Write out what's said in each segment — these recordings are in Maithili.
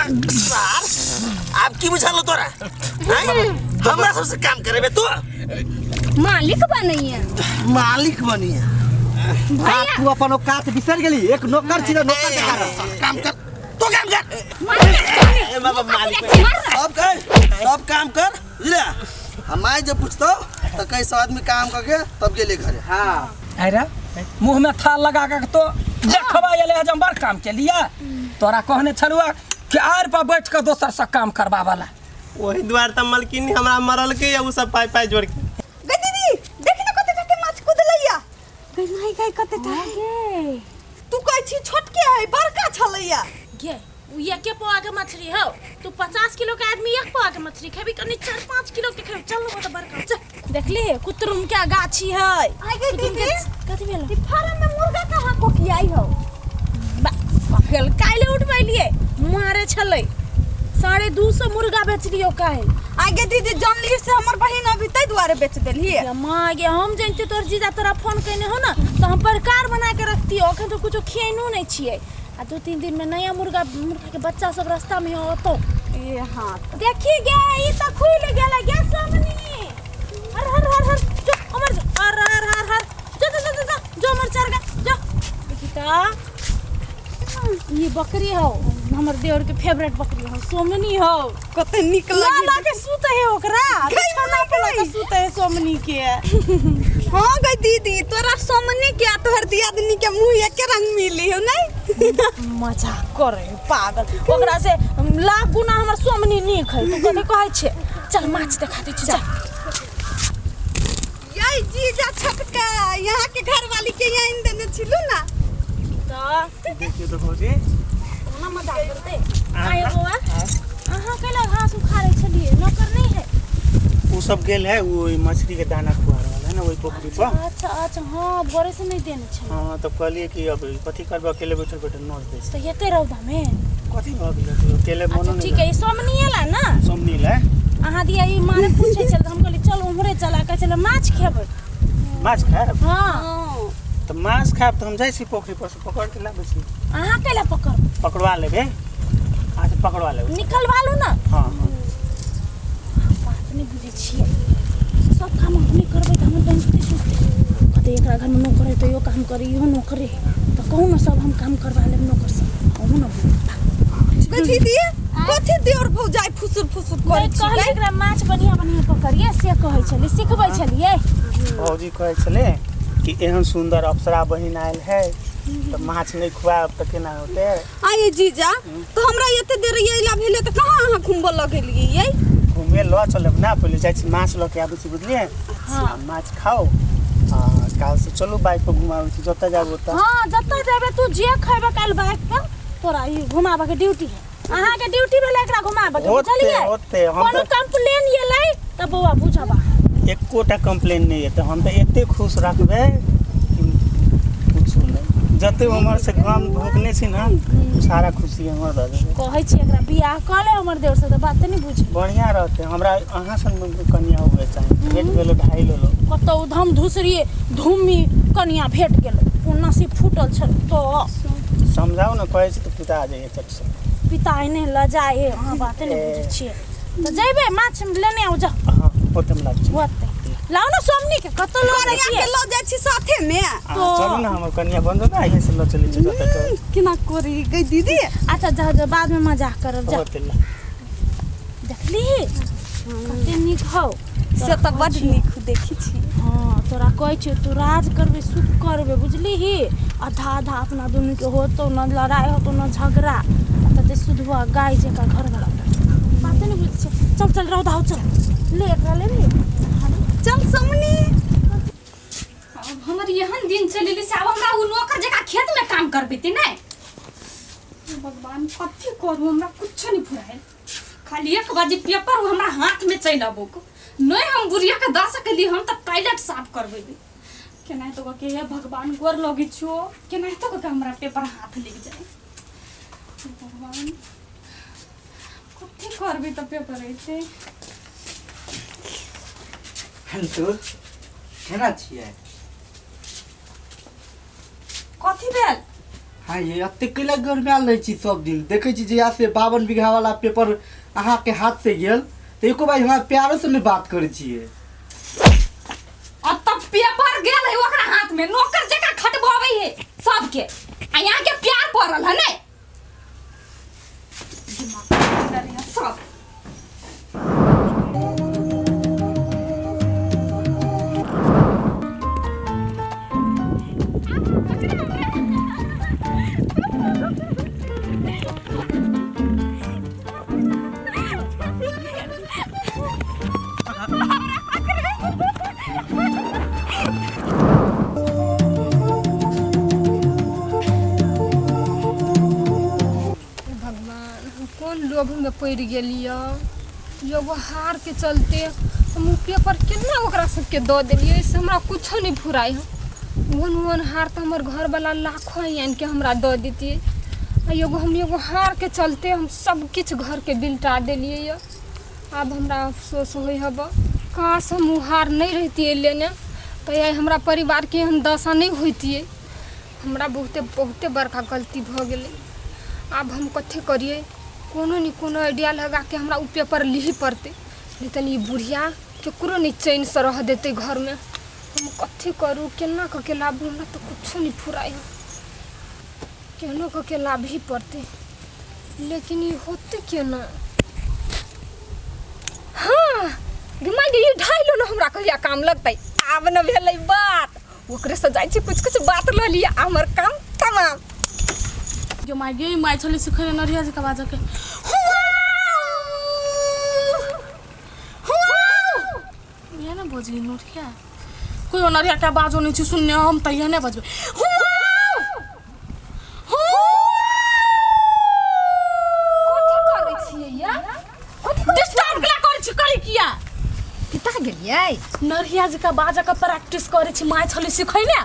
सार आब की बुझल तोरा हैं? हमरा सबसे काम करेबे तू मालिक बनैया मालिक बनिया का तू अपन औकात बिसर गेली एक नौकर छी नौकर के कारण काम कर तू काम कर मालिक बाबा मालिक सब कर सब काम कर बुझलिया हमारे जब पूछतो तो कई सौ आदमी काम करके तब गेले घरे हाँ अरे मुंह में थाल लगा के तो देखबा एले है जब बड़ काम के लिए तोरा कहने छलुआ कि आर पर बैठ के दोसर से काम करबावला ओही दुआरे तऽ मलकिनी हमरा मरल के या उ सब पाइ पाइ जोड़ के गई दीदी देखी ना कते टाके माछ कुदलैया गई माई गई कते टाके तू कहै छी छोटके है बड़का छलैया गे उ एके पौआ के मछली हौ तू 50 किलो के आदमी एक पौआ के मछली खेबी कनी 4-5 किलो के खेबी चल ना तो बड़का चल देखली कुतरुम के गाछी है आई गई कुतरुम के दीदी कथी भेल ई फार्म में मुर्गा कहाँ कोकियाई हौ पकल काल्हि उठबैलियै मारे छलै 250 मुर्गा बेचलियो काल्हि आगे दीदी जानलियै से हमर बहिन अभी ताहि दुआरे बेच देलियै या माँ गे हम जानते तोर जीजा तोरा फोन केने हो ना तो हम प्रकार बना के रखती अखन तो कुछो खियनो नहीं छियै आ 2-3 दिन में नया मुर्गा मुर्गा के बच्चा सब रास्ता में होतो ए हाँ देखी गे ई तो खुल गेल गे सोमनी हर हर हर हर जो उमर जो हर हर हर हर जो जो जो जो जो उमर चरगा जो देखी ता ये बकरी हो हमर देवर के फेवरेट बकरी हो सोमनी हो कते नीक ला लगी ला के सुत है ओकरा बिछौना पे ला के सुत है सोमनी के हाँ गई दीदी तोरा सोमनी के आ तोहर दियादनी के मुंह एके रंग मिली हो नहीं मजाक करे है पागल ओकरा से लाख गुना हमर सोमनी नीक है तू कथी कहै छे चल माछ देखा दै छी चल यही जीजा छटका यहाँ के घर वाली के यहाँ इन देने छिलू ना तऽ देखियौ तऽ भौजी ओना मजाक करते आय बौआ अहाँ कैला घास उखाड़ै छलियै नौकर नहि है उ सब गेल है वो ओहि मछली के दाना खुआ रहल है ना ओहि पोखरी पर अच्छा अच्छा हाँ भोरे से नहि देने छलै हाँ तब कहलियै कि अब कथी करबै अकेले बैठल बैठल नोच दै छै तऽ एते रौदामे कथी भऽ गेलै तऽ अकेले अच्छा मनो ठीक है ई सोमनी एला ना सोमनी लै अहाँ दिया ई माने पूछै छल तऽ हम कहलियै चल उम्हरे चला कहै छलै माछ खेबै माछ खायब हाँ तऽ माछ खायब तऽ हम जाइ छी पोखरि पर से पकड़ के लाबै छी अहाँ कैला पकड़बै पकड़वा लेबै अहाँ से पकड़वा लेबै निकलवा लू ना हाँ हाँ बात नहि बुझै छियै सब काम अपने करबै तऽ हमर बहिन कते सोचतै कहतै एकरा घरमे नौकर है तऽ इहो काम करी इहो नौकरे है तऽ कहू ने सब हम काम करवा लेब नौकर से अहूँ ने बोलू गई दीदी कथी देवर भौजाई फुसुर फुसुर करै नहि छी कहलियै गई? एकरा माछ बढ़िआँ बढ़िआँ पकड़िए से कहै छलियै सिखबै छलियै भौजी कहै छलै कि एहन सुन्दर अप्सरा बहिन आयल है तऽ माछ नहि खुआएब तऽ केना होतै आये जीजा तो हमरा एते देर अइला भेलै तऽ कहाँ अहाँ घुमबऽ लगेलियै यै घूमे लऽ चलब ना पहिले जाइ छी माछ लऽ के आबै छी बुझलियै आ माछ खाउ आ काल्हि से चलू बाइक पर घुमाबै छी जतऽ जायब ओतऽ हाँ जतऽ जेबै तू जे खैबे काल्हि बाइक पर तोरा ई घुमाबऽ के ड्यूटी है अहाँके ड्यूटी भेलै एकरा घुमाबऽ के होते बुझलियै होते हम कोनो तऽ कंप्लेन एलै तऽ बौआ बुझबा एकोटा कंप्लेन नहि एतै हम तऽ एते खुश रखबै कि पूछू नहि जते उमर से गम भोगने छी ने ओ सारा खुशी हमर दऽ देबै कहै छी एकरा बियाह कऽ ले हमर देवर से तऽ बात नहि बुझ बढ़िआँ रहतै हमरा अहाँ सन कनिया हुए चाही भेट गेलो ढाई लेलो कतौ धम धुसरी धूमी कनिया भेट गेल ओ नसीब फूटल छल तो समझाउ ने कहै छी तऽ पिता आ जाइए चट से पिता एने लऽ जाए अहाँ बाते नहि बुझै छियै तऽ जयबै माछ लेने आउ जाउ हाँ ओते मे लागै छै होतै लाउ ने सोमनी के कतऽ लऽ जाइ कनिया छियै के लऽ जाइ छी साथे में अहाँ चलू ने हमर कनिया बन जाउ ने आइए से लऽ चलै छी जतऽ कहबै। केना करी गई दीदी अच्छा जाउ जाउ बादमे मजाक करब जाउ होतै ला देखली कते नीक हौ से तऽ बड नीक देखी छी हाँ तोरा कहै छियौ तू राज करबे सुख करबे बुझलीही आधा आधा अपना दुनूके होतौ न लड़ाइ होतौ न झगड़ा आ तते सुधुआ गाय जकाँ घरवला बाते नहि बुझै छै चल चल रौदा हौ चल ले एकरा ले ले चल सोमनी अब हमर एहन दिन चलि एलै से आब हमरा ओ नौकर जकाँ खेतमे काम करबेतै नहि हे भगवान कथी करू हमरा कुछो नहि फुरायल खाली एक बार जे पेपर ओ हमरा हाथमे चलि अबो नहि हम बुढ़ियाके दऽ सकली हम तऽ टॉयलेट साफ करबेबै केनाहितो कऽ के हे भगवान गोर लगै छियौ केनाहितो कऽ के हमरा पेपर हाथ लागि जाय हे भगवान कथी करबै तऽ पेपर अयतै तू केना छियै कथी भेल हाँ ये एतेक कैला गरमायल रहै छी सब दिन? देखै छी जहिया से 52 बीघा वाला पेपर अहाँके हाथ से गेल तऽ एको बार हमरा प्यारो से नहि बात करै छियै। अब तब पेपर गेल है ओकरा हाथ में, नौकर जका खटबावे है सबके, आ यहाँ के प्यार पड़ल है नहीं दिमाग में रहे सब। भगवान, हम कोन लोभमे पड़ि गेलियै? एगो हारके चलते हम ओ पेपर केना ओकरा सबके दऽ देलियै से हमरा कुछो नहि फुराइ है। ओहन ओहन हार तऽ हमर घरवला लाखो आनिके हमरा दऽ दैतियै, आ एगो हम एगो हारके चलते हम सब किछु घरके बिलटा देलियै यऽ। आब हमरा अफसोस होइ हब, काश हम ओ हार नहि रहितियै लेने तऽ आइ हमरा परिवारके एहन दशा नहि होइतियै। हमरा बहुते बहुते बड़का गलती भऽ गेलै। आब हम कथी करियै? कोनो ने कोनो आइडिया लगाके हमरा ओ पेपर लिही पड़तै, नहि तऽ ई बुढ़िया केकरो नहि चैनसँ रहऽ देतै घरमे। हम कथी करू, केना कऽ के लाबू? हमरा तऽ कुछो नहि फुराइ है। केहनो कऽ के लाबही पड़तै, लेकिन ई होतै केना? हाँ गे माय गे, ई ढाई लो ने हमरा कहिया काम लगतै? आब न भेलै बात, ओकरे से जाइ छी कुछ कुछ बात लऽ लिअ, हमर काम तमाम। गे माय गे, माय छली सिखैले नरिया जी के बाजऽ के। इहे ने बजली नोरिया, कोई नरिया के बाजो नहीं छी सुनने, हम तऽ इहे ने बजबै। कथी करै छियै या? डिस्टर्ब केला करै छी? करी किया? पिता गेलियै? नरिया जी का बाजा के प्रैक्टिस करै छी, माय छली सिखैले।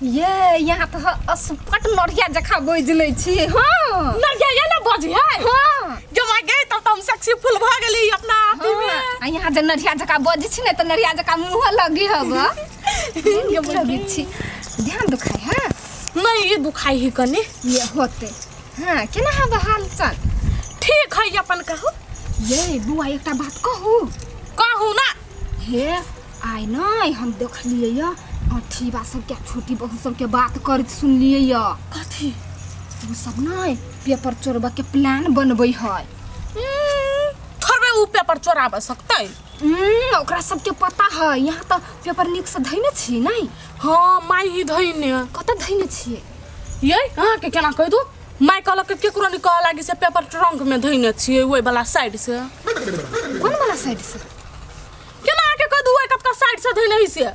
ये यहाँ तऽ असपट नढ़िया जखा बजि लै छी। हाँ नरिया ये ना बजी है। हाँ जो माय गई तब तो हम सक्सेसफुल भ गेली अपना अथी में। आ यहाँ जे नढ़िया जका बजै छी ने तऽ नढ़िया जका मुँह लगी हब, नीक लगै छी। ध्यान दुखाइ है? नहीं, ये दुखाई है कनी। ये होते। हाँ, केना हब हाल चाल? ठीक है, अपन कहू। ये बुआ, एकटा बात कहू? कहू ना। हे आइ नहि हम देखलियै यऽ अथीबा सबके, छोटी बहू सबके बात करैत सुनलियै यऽ। कथी? ओ सब नहि पेपर चोरबा के प्लान बनबै है। थोड़बे उ पेपर चोराबे सकतै? ओकरा सबके पता है। यहाँ तऽ पेपर नीक से धैने छी नहि? हाँ माय ही धैने। कतऽ धैने छियै? ये अहाँके केना कहि दू, माय कहलक कि केकरो नहि कहऽ लागी से पेपर ट्रंक में धैने छियै ओहि वाला साइड से। कोन वाला साइड से? केना अहाँके कहि दू ओहि कतका साइड से धैने है से।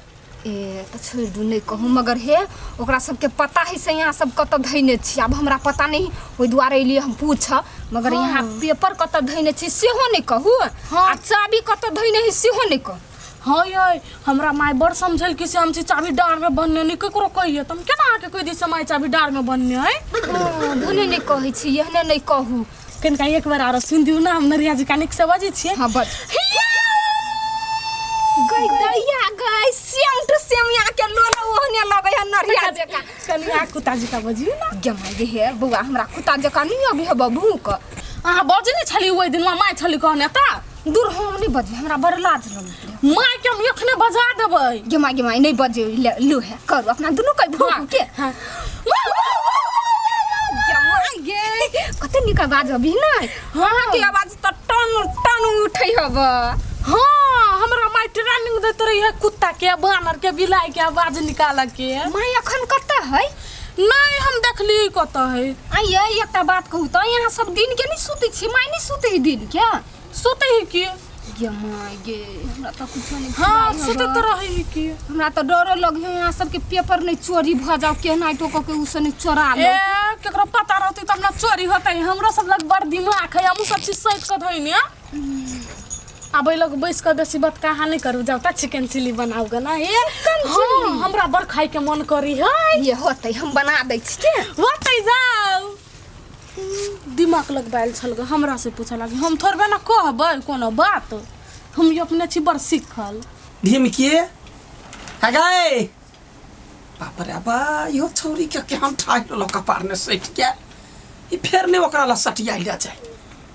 ए तऽ छोड़ि दू, नहि कहू। मगर हे ओकरा सबके पता है से यहाँ सब कतऽ धैने छी। आब हमरा पता नहीं, ओहि दुआरे एलियै हम पूछ। मगर यहाँ पेपर कतऽ धैने छी सेहो नहि कहू, आ चाबी कतऽ धैने है सेहो नहि कहू। हाँ यै, हमरा माय बड़ समझल कि से हम छी चाबी डाँर में बन्हने, नहि केकरो कहिए तऽ हम केना अहाँके कहि दी से माय चाबी डाँर में बन्हने है? हाँ, भने नहि कहै छी, एहने नहि कहू। कनिका एक बेर आरो सुनि दियौ ना, हम नरिया जी कनिक से बजै छियै। हाँ बज। गई दैया गई, सेम टू सेम यहाँ के लोला ओहने लगै है नरिया जकाँ। कनि अहाँ कुत्ता जकाँ बजियौ ना। गे माय गे, हे बौआ, हमरा कुत्ता जकाँ नहि अबै है बबू के। अहाँ बजने छली ओहि दिन, माय छली कहने तऽ। दूर, हम नहि बजबै, हमरा बड़ लाज लगैत रहै। माय के हम एखने बजा देबै। गे माय गे माय, नहि बजे लू है, करू अपना दुनू के भूख के। हाँ। गे माय गे, कते नीक आवाज अभी ने। हाँ के आवाज तऽ टन टन उठै हब। हाँ, हमरा माय ट्रेनिंग दैत रही है कुत्ता के, बानर के, बिलाइ के आवाज निकालऽ के। माय अखन कतऽ है? नहीं, हम देखली कतऽ है। आ ये एकटा बात कहू तऽ, यहाँ सब दिन के नहि सुतै छी? माय नहि सुतै है दिन के? सुतै है की? गे माय गे, हमरा तऽ कुछो नहि हाँ फुराइ सुतैत हब। रहै है की। हमरा तऽ डरो लगे है यहाँ सबके पेपर नहि चोरी भऽ जाओ, केनाहितो कऽ के उ से नहि चोरा ए लो। केकरो पता रहतै तब ने चोरी होतै। हमरो सब लग बड़ दिमाग है, हमहूँ सब चीज सैत कऽ धोइने। आब एहि लग बैस कऽ बेसी बात कहाँ नहि करू, जाउ तऽ चिकन चिली बनाउ गे ना। ए हाँ, हमरा बड़ खाय के मन करी है। ये होतै, हम बना दै छी के। होतै, जाउ। दिमाग लगबायल छल गे, हमरा से पूछऽ लागी, हम थोड़बे ने कहबै कोनो बात, हम अपने छी बड़ सीखल। ढिमकी हगाए बाप रे बा इहो छौरी के केहन ठाहि लेलक कपार ने सटि गेल ई फेर नहि ओकरा लग सटियाइल जाय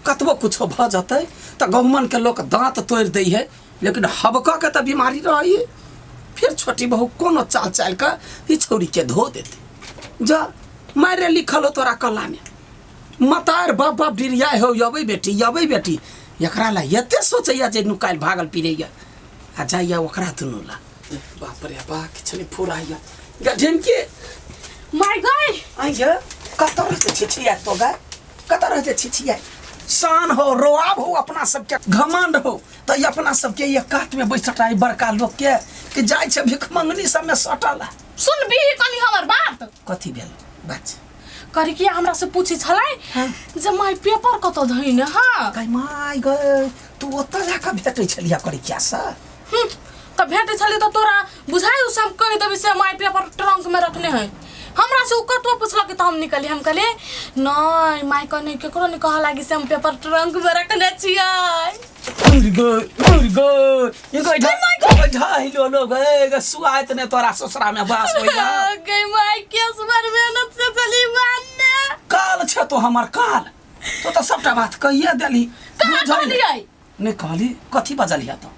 कतबो कुछो भऽ जेतै तऽ गहुमनके लोक दाँत तोड़ि दै है लेकिन हबकऽके तऽ बीमारी रहै है फेर छोटी बहू कोनो चाल चालि कऽ ई छौरीके धो देतै जा मारे लिखल हो तोरा कलामे मतार बाप बाप डिरियाइ हो अबै बेटी अबै बेटी एकरा ला एते सोचैया जे नुकायल भागल पिरैया आ जाइया ओकरा दुनू ला बाप रे बा किछु नहि फुराइया गढिमके माय गय आइ गे कतऽ रहै छै छिछिया तो गे कतऽ रहै छै छिछिया शान हो रोआब हो अपना सबके घमंड हो तऽ ई अपना सबके एक कात में बैसटा ई बड़का लोक के कि जाइ छै भिखमंगनी सबमे सटल है। सुन भी कनी हमर बात कथी भेल बात करी कि हमरा से पूछे छलै जे माय पेपर कतऽ धैन हाँ गै माय गै तू ओतऽ जाकऽ भेटै छलिया करिकिया से तऽ भेटै छलै तऽ तोरा बुझाइ से हम कहि देबै से माय पेपर ट्रंक में रखने है हमरा से उ कतबो पुछलक तऽ हम निकली हम कहलियै नहि माय कह नहि केकरो नहि कहऽ लागी से हम पेपर ट्रंक में रखने छियै तोरा ससुरा में बास होइया गई माय केस बड़ मेहनत से चली मानने काल छ तो हमर काल तो तऽ सबटा बात कहिए देली कहाँ कहलियै नहि कहली कथी बजलिया तो